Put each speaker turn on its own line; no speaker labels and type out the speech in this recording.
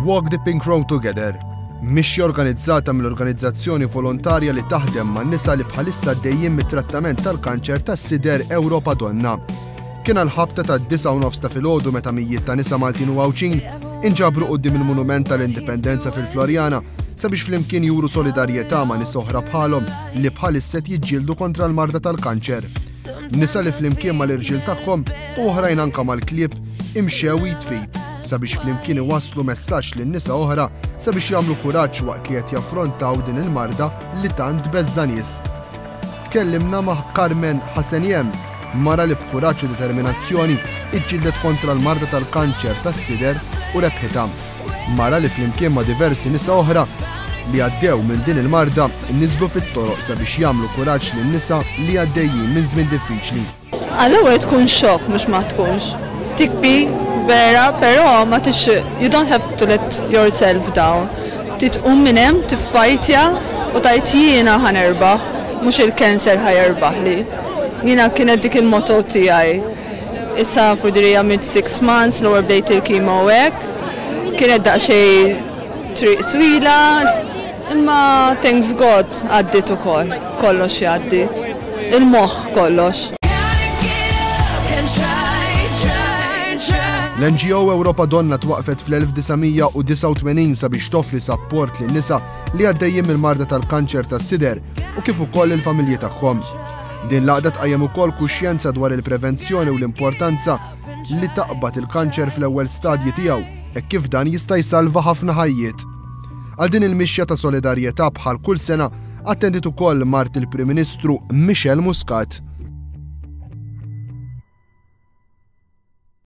Walk the Pink Road Together, mixja organizzata mill-organizzazzjoni volontarja li taħdem man nisa li bħalissa għaddejjin mit-trattament tal-kanċer tas-sider Ewropa Donna. Kien għall-ħabta tad-9:30 ta' filgħodu meta mijiet ta' nisa Maltin u Għawdxin inġabru quddiem il-Monument tal-Indipendenza fil-Floriana sabiex flimkien juru solidarjetà ma' nisa oħra bħalhom li bħalissa qed jiġġieldu kontra l-marda tal-kanċer. Nisa li flimkien mal-irġiel tagħhom u oħrajn anka mal-klieb imxew id f'id sabiex flimkien iwasslu messaġġ lil nisa oħra sabiex jagħmlu kuraġġ waqt li qed jaffrontaw din il-marda li tant tbeżża' nies. Tkellimna ma' Carmen Haseniem, mara li b'kuraġġ u determinazzjoni iġġieldet kontra l-marda tal-kanċer tas-sider u rebħitha. Mara li flimkien ma' diversi nisa oħra li għaddew minn din il-marda niżlu fit-toroq sabiex jagħmlu kuraġġ lin-nisa li għaddejjin minn żmien diffiċli.
Għall-ewwel tkun xokk mhux ma tkunx. Tikbi vera, però ma tix you don't have to let yourself down. Trid tqum minn hemm, tiffajtja u tgħid jiena ħa nerbaħ, mhux il-cancer ħa jerbaħli. Jiena kienet dik il-motto tiegħi. Issa fudiri għamilt 6 months, l-ewwel bdejt il-chemo hekk. Kienet daqsxejn triq twila, imma thanks God għaddiet ukoll, kollox jgħaddi. Il-moħħ kollox.
L-NGO Ewropa Donna twaqqfet fl-1989 sabiex toffri sapport lin-nisa li għaddejjin mill-marda tal-kanċer tas-sider u kif ukoll il-familji tagħhom. Din l-għaqda tqajjem ukoll kuxjenza dwar il-prevenzjoni u l-importanza li taqbad il-kanċer fl-ewwel stadji tiegħu, hekk kif dan jista' jsalva ħafna ħajjiet. Għal din il-mixja ta' solidarjetà bħal kull sena attendiet ukoll mart il-Prim Ministru Michelle Muscat.